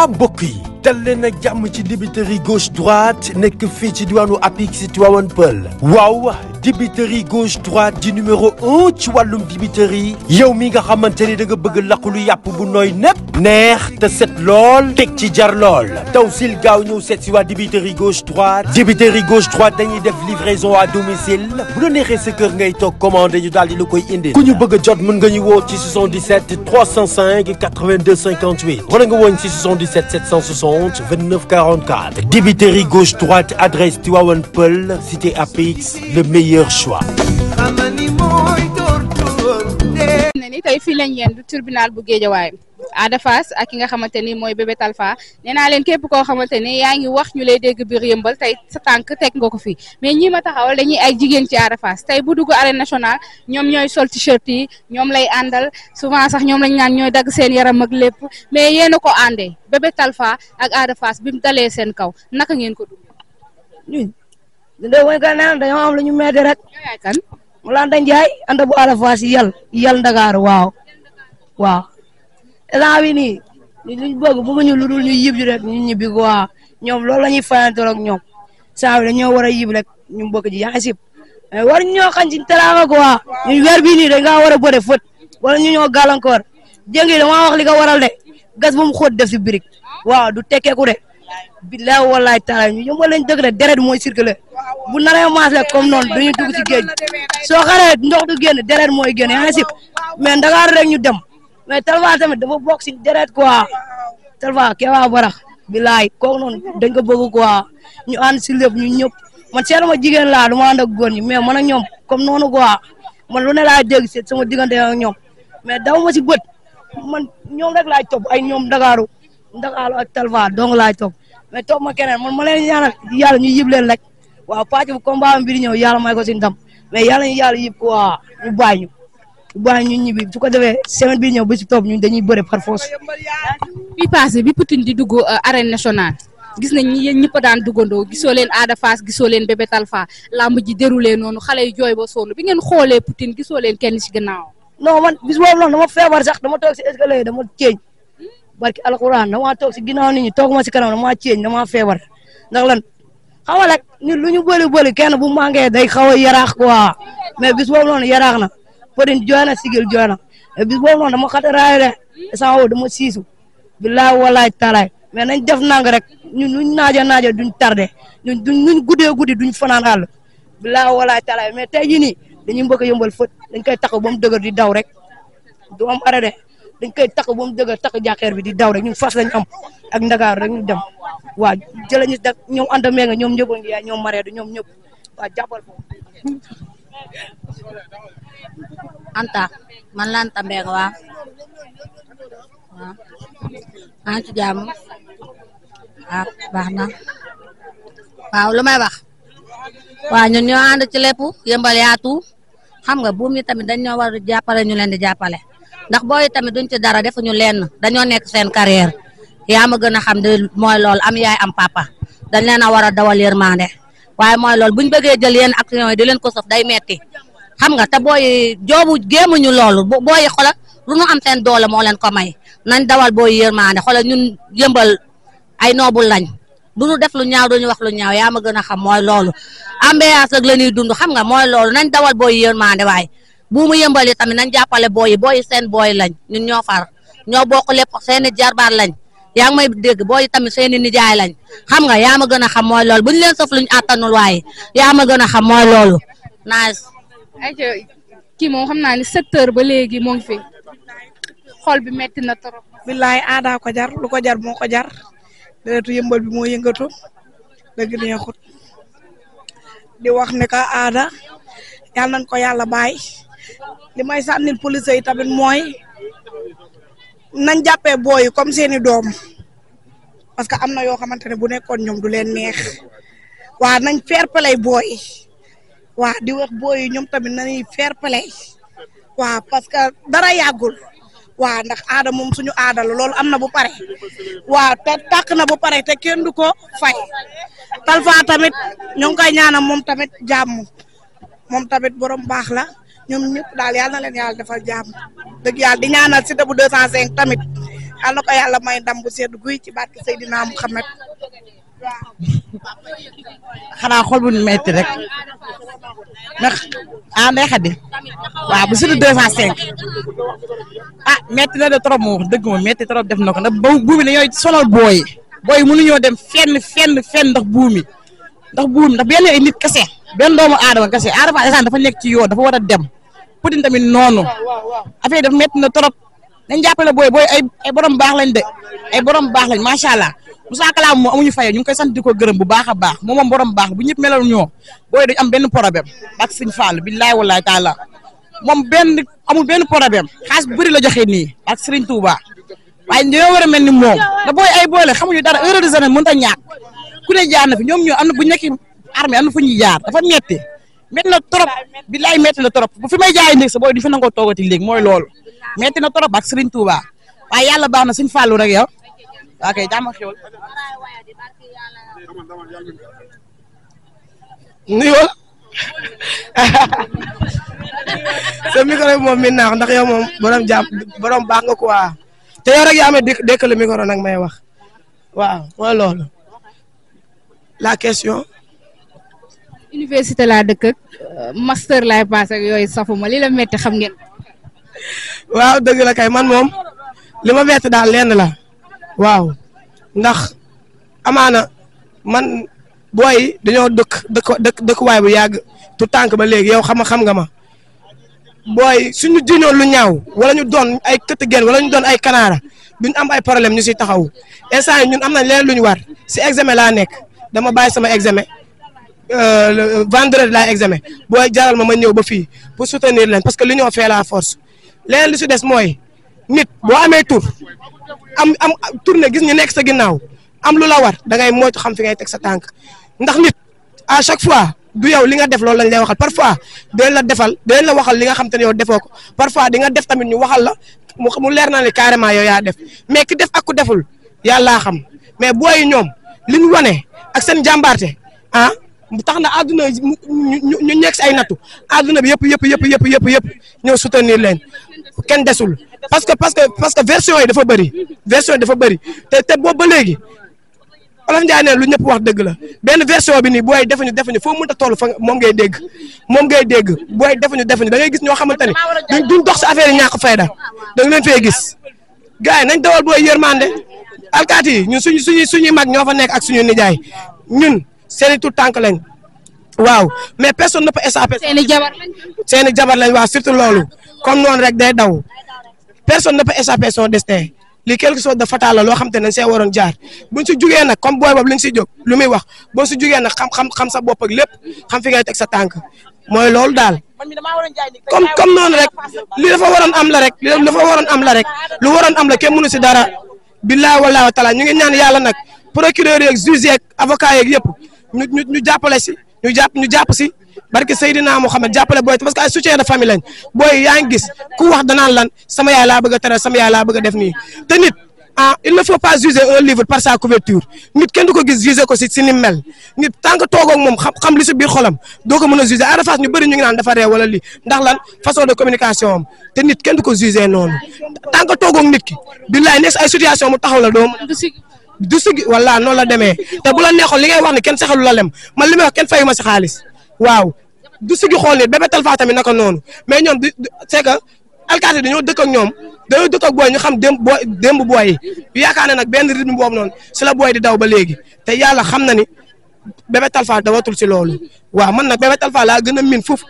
mbokk yi dal leen ak jàmm ci dibiteri gauche droite nekk fii ci diwaanu Apix Tivaouane Peulh waaw dibiteri gauche droite di numéro 1 ci wàllum dibiteri yow mi nga xamante ni da nga bëgg laqulu yàpp bu nooy nepp neex te set lool teg ci jar lool taw sil gaaw ñëw seet si waa dibiteri gauche droite dañuy def livraison à domicile bu la neexee sa kër ngay toog commandé ñu daal di la koy indi ku ñu bëgg a jot mën nga ñu woo ci 77 305 82 58 wala nga woon ci 77 760 29 44 dibiteri gauche droite adresse Tivaouane Peulh cité Apix le meilleur choix. ni tey fii lañ yendu tribunal bu Guédiawaye Ada Fass ak ki nga xamante ni mooy Bébé Talfa nee naa leen képp koo xamante ni yaa ngi wax ñu lay dégg biir yëmbal tey sa tànk teg nga ko fi mais ñi ma taxawal dañuy ay jigéen ci Ada Fass tey bu dugg arène nationale ñoom ñooy sol t-shirt yi ñoom lay àndal souvent sax ñoom lañ naan ñooy dagg seen yaram ak lépp mais yéen a ko àndee Bébé Talfa ak Ada Fass bi mu dalee seen kaw naka ngeen ko dugg. ñun de woy ka naan dañoo am lu ñu metti rek. yaay kan mu laan dañ jaay ànd bu Ada Fass yal Ndakaaru waaw état bi nii luñ bëgguñu lu dul ñu yib rek ñu ñibbi quoi ñoom loolu la ñuy fayantoo ak ñoom saa bi dañoo war a yib rek ñu bëgg ji yaa sib mais war ñoo xañ ci teraanga quoi ñu weer bii nii dañ ngaa war a bëre fët wala ñu ñoo gàllankoor jëngi dama wax li ko waral de gas bu mu xóot def si birig waaw du tekkeeku de billahi wallahi taala ñu yëmbal lañ dëgg de deret mooy circuler bu naree maas rek comme noonu dañuy dugg ci géej soo xaree ndox du génn deret mooy génn yaa sib mais Dakar rek ñu dem mais Talfa tamit dafa bokk si deret quoi Talfa Kéba Barax bilaay kooku noonu dañ ko bëgg quoi ñu ànd si lépp ñu ñëpp man seetlu ma jigéen laa du ma ànd ak góor ñi mais man ak ñoom comme noonu quoi man lu ne laay dégg si sama diggante ak ñoom mais daw ma si bët man ñoom rek laay topp ay ñoom Ndakaaru ak Talfa dong laay topp mais topp ma keneen man ma leen ñaanal yàlla ñu yib leen rek waaw pàcc bu combat bi di ñëw yàlla may ko si ndam mais yàlla ñu yàlla yib quoi ñu bàyyi ñu ñibbi su ko defee semaine bi ñëw ba si topp ñun dañuy bëre par force. bi passé bi Poutine di dugg arène nationale gis nañ ni yéen ñëpp daan duggandoo gisoo leen Ada Fass gisoo leen Bébé Talfa lamb ji déroulé noonu xale yi jooy ba sonn bi ngeen xoolee Poutine gisoo leen kenn ci gannaaw. non man bis boobu noonu dama feebar sax dama toog si escalier yi dama ceeñ barki alxuraan dama toog si ginnaaw nit ñi toog ma si kanam dama ceeñ dama feebar ndax lan xam nga rek ñun lu ñu bëri kenn bu màngee day xaw a yaraax quoi mais bis boobu noonu yaraax na. Poutine jooy na sigil jooy na bis boobu noonu dama xataraayu de sama woo dama siisu billahi wallahi taalaay mais nañ def nang rek ñun luñ naaja duñ tardé ñun guddee guddi duñ fanaan àll billahi wallahi taalaay mais tey jii nii dañuy bëgg a yëmbal fët dañ koy tax ba mu dëgër di daw rek du am arrêté dañ koy tax ba mu dëgër tax jàkkeer bi di daw rek ñun fas lañ am ak Ndakaar rek ñu dem waaw jëla ñu def ñoom Anta Mbengue ñoom ñëpp ngi yaay ñoom Mareedu ñoom ñëpp waaw jàppal foofu Anta man la Anta Mbengue waaw maa ngi ci jàmm baax na waaw lu may wax waaw ñun ñoo ànd ci lépp yëmbal yaatu xam nga buum yi tamit dañ ñoo war a jàppale ñu leen di jàppale ndax booy tamit duñ ci dara defuñu leen dañoo nekk seen carrière yaa ma gën a xam de mooy loolu am yaay am papa dañ leen a war a dawal yërmande waaye mooy loolu buñ bëggee jël yenn action yi di leen ko sof day metti xam nga te booy joobu géemuñu loolu booy xola lu nu am seen doole moo leen ko may nañ dawal booy yërmande xola ñun yëmbal ay noobul lañ du ñu def lu ñaaw duñu wax lu ñaaw yaa ma gën a xam mooy loolu ambiance ak la ñuy dund xam nga mooy loolu nañ dawal booy yërmande waaye bu mu yëmbal yi tamit nañ jàppale booy seen booy lañ ñun ñoo far ñoo bokk lépp seeni jarbaar lañ yaa ngi may dégg booy tamit seeni nijaay lañ xam nga yaa ma gën a xam mooy loolu buñu leen sëf luñu àttanul waaye yaa ma gën a xam mooy loolu nice ayca kii moom xam naa ni 7 heures ba léegi moo ngi fi xol bi metti na trop. billaay Ada ko jar lu ko jar moo ko jar deretu yëmbal bi moo yëngatu dëgg neexut di wax ne ka Ada yal nañ ko yàlla bàyyi li may sànnil police yi tamit mooy nañ jàppee booy comme seeni doom parce que am na yoo xamante ne bu nekkoon ñoom du leen neex waa nañ fair play booy waa di wax booy ñoom tamit nañuy fair play waa parce que dara yàggul waa ndax Ada moom suñu aada la loolu am na bu pare waa te tàkk na bu pare te kenn du ko fay Talfa tamit ñoo ngi koy ñaanal moom tamit jàmm moom tamit borom baax la ñoom ñëpp daal yal na leen yàlla defal jàmm dëgg yàlla di ñaanal Siteu bu 205 tamit yal na ko yàlla may ndam bu sedd guy ci barke Seydina Muhammad. xanaa xol bu metti rek ndax Ndeye Khady waaw bu surtout 205 metti na de trop moo wax dëgg ma metti trop def na ko ndax buumi dañooy sonal booy mënuñoo dem fenn ndax buumi ndax benn ay nit kese benn doomu aadama kese Ada Fass dafa nekk ci yoon dafa war a dem Poutine tamit noonu affaire dafa metti na trop dañ jàppale booy ay borom baax lañ de ay borom baax lañ macha allah Moussa Kalaam moom amuñu fayoo ñu ngi koy sant di ko gërëm bu baax a baax moom borom baax bu ñëpp melal ñoo booy dañu am benn problème ak Sëñ Fall billahi wallahi taala moom amul benn problème xaalis bu bëri la joxe nii ak Serigne Touba waaye dañoo war a mel ni moom da booy ay boole xamuñu dara heure de jeunesse mënut a ñàkk ku ne jaar na fi ñoom ñoo am na bu nekk armée am na fu ñuy jaar dafa metti na trop billahi metti na trop bu fi may jaay ndég sa booy du fi nangoo toogati léegi mooy loolu metti na trop ak Serigne Touba waaye yàlla baax na Sëñ Fallu rek yow ok jàmm ak xéwal nuyoo sa micro bi moom mi naax ndax yow moom borom baax nga quoi te yow rek yaa amee dëkk le micro nag may wax waaw mooy loolu la question. université laa dëkk ak master laay passé ak yooyu safuma li la métti xam ngeen. waaw dëgg la kay man moom li ma métti daal lenn la waaw ndax amaana man booy dañoo dëkkuwaay bu yàgg tu tànk ba léegi yow xam nga ma booy suñu jiñoon lu ñaaw wala ñu doon ay këtt gen wala ñu doon ay kanaara duñ am ay problème ñu si taxaw instant yi ñun am nañ leneen lu ñu war si examen laa nekk dama bàyyi sama examen vendredi laa examen booy jaral ma ñëw ba fii pour soutenir leen parce que l'union fait la force leneen li si des mooy nit boo amee tur am tourné gis ñu nekk sa ginnaaw am lu la war da ngay moytu xam fi ngay teg sa tànk ndax nit à chaque fois du yow li nga def loolu lañ lay waxal parfois dinañ la waxal li nga xam te ne yow defoo ko parfois di nga def tamit ñu waxal la mu leer na ne carrément yow yaa def mais ki def ak ku deful yàllaa xam mais booy ñoom li ñu wane ak seen jàmbaarte tax na àdduna ñu nekk si ay nattu àdduna bi yëpp ñëw soutenir leen kenn desul parce que version yi dafa bëri te boobu ba léegi Olof Ndiaye ne lu ñëpp wax dëgg la benn version bi nii booy defuñu foo mënta toll fa moom ngay dégg booy defuñu da ngay gis ñoo xamante ne duñ dox si affaire yi ñàkk fayda da nga leen fee gis gars yi nañ dawal booy yërmande alkaati yi ñun suñuy mag ñoo fa nekk ak suñu nijaay ñun seeni tout tànk lañ waaw mais personne ne peut échapper. seeni jabar lañ waaw surtout loolu comme noonu rek day daw personne ne peut échapper son destin lii quelque chose de fatal la loo xam te ne see waroon jaar buñ si jugee nag comme booy boobu li ñu si jóg lu muy wax boo si jugee nag xam sa bopp ak lépp xam fi ngay teg sa tànk mooy loolu daal comme noonu rek li dafa waroon am la rek lu waroon am la kenn mënu si dara billahi wallahi wa taala ñu ngi ñaan yàlla nag procureur yeeg juge yeeg avocat yeeg yëpp ñu jàppale si ñu jàpp si barke Seydina Mohamed jàppale booy parce que ay soutien de famille lañ booy yaa ngi gis ku wax danaan lan sama yaay laa bëgg a tere sama yaay laa bëgg a def nii te nit il ne faut pas juger un livre par sa couverture nit kenn du ko gis juger ko si ni mel nit tant que toogoo ak moom xam li si biir xolam doo ko mën a juger Ada Fass ñu bëri ñu ngi naan dafa réew wala lii ndax lan façon de communication am te nit kenn du ko juger noonu tant que toogoo ak nit ki billaay nekk ay situation mu taxaw la doom du sigi wala noonu la demee te bu la neexoon li ngay wax ni kenn saxalu la lem man li may wax kenn fayu ma si xaalis waaw du sigi xool nit Bébé Talfa tamit naka noonu mais ñoom c'est que alkaati dañoo dëkk ak ñoom dañoo dëkk ak booy ñu xam démb booy yi yaakaar ne nag benn rythme boobu noonu si la booy di daw ba léegi te yàlla xam na ni Bébé Talfa dawatul si loolu waaw man nag Bébé Talfa laa gën a miin foofu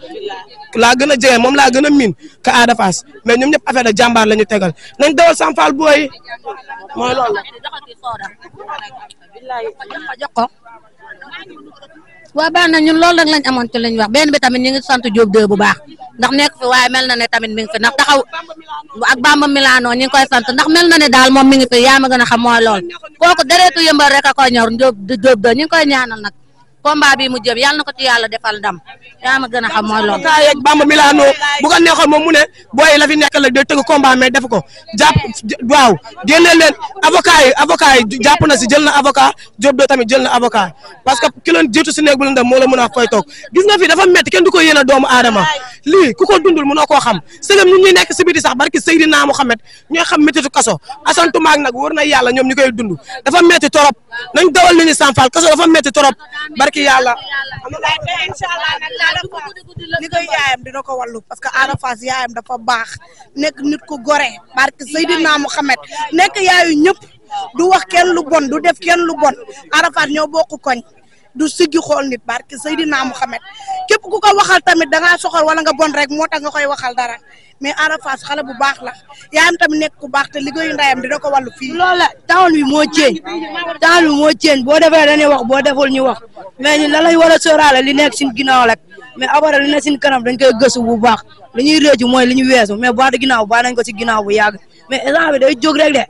laa gën a jege moom laa gën a miin ka Ada Fass mais ñoom ñëpp affaire de jàmbaar la ñu tegal nañ dawal Sampal booy mooy loolu waaw baax na ñun loolu rek lañ amoon ci lañ wax benn bi tamit ñu ngi sant Diop 2 bu baax ndax nekk fi waaye mel na ne tamit mi ngi fi ndax taxaw ak Bamba Milano ñu ngi koy sant ndax mel na ne daal moom mi ngi fi yaa ma gën a xam mooy lool kooku deretu yëmbal rek a koy ñor Diop 2 ñu ngi koy ñaanal nag combat bi mu jëm yàlla na ko ci yàlla defal ndam yaa ma gën a xam mooy loolu. avocat yeeg Bamba Milano bu ko neexoon moom mu ne booy la fi nekkal rek day tëgg combat mais def ko jàpp waaw génne leen avocat yi jàpp na si jël na avocat Diop doo tamit jël na avocat parce que ki leen jiitu si néeg bu lëndëm moo la mën a fay toog gis nga fi dafa métti kenn du ko yéene doomu aadama lii ku ko dundul mënoo koo xam sëgam ñun ñuy nekk si biti sax barki Seydina Mohamed ñooy xam méttitu kaso asantumaak nag wóor na yàlla ñoom ñu koy dund dafa métti torop nañ dawal nit ñi sanfal kaso dafa métti torop barki yàlla li koy yaayam dina ko wallu parce que Ada Fass yaayam dafa baax nekk nit ku gore barke Seydina Mohamed nekk yaayu ñëpp du wax kenn lu bon du def kenn lu bon Ada Fass ñoo bokk koñ du siggi xool nit barke Seydina Mohamed képp ku ko waxal tamit da ngaa soxal wala nga bon rek moo tax nga koy waxal dara mais Ada Fass xale bu baax la yaayam tamit nekk ku baax te liggéeyu ndayam dina ko wallu fii. loolu la temps bi moo ceeñ boo defee dañuy wax boo deful ñu wax mais ñun lan lañ war a sóoraale li nekk suñu ginnaaw rek mais abara li nekk suñu kanam dañ koy gëstu bu baax li ñuy réccu mooy li ñu weesu mais boo de ginnaaw baa nañ ko si ginnaaw bu yàgg mais instant bi day jóg rek de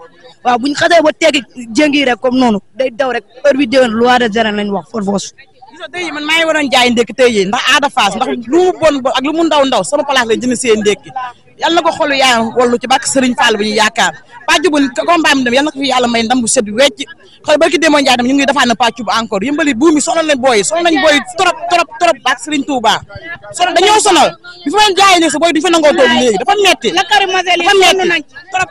waaw buñ xasee ba teggi jëngi rek comme noonu day daw rek heure bi déwén loi de zéro lañ wax force. tey man maa ngi waroon jaay ndékki tey jii ndax Ada Fass ndax lu mu bon ak lu mu ndaw sama place lay jënd seen ndékki yàlla na ko xolu yaayam wallu ci bàkk Serigne Fall bu ñu yaakaar pàcc bu combat mi dem yàlla na ko fi yàlla may ndam bu set wecc xool barki démo Ndiaye tam ñu ngi defaat na pàcc bu encore yëmbali buumi sonal nañ booy trop bàkk Serigne Touba sonal dañoo sonal bi fa leen jaayee léegi sa booy du fa nangoo toog léegi dafa metti trop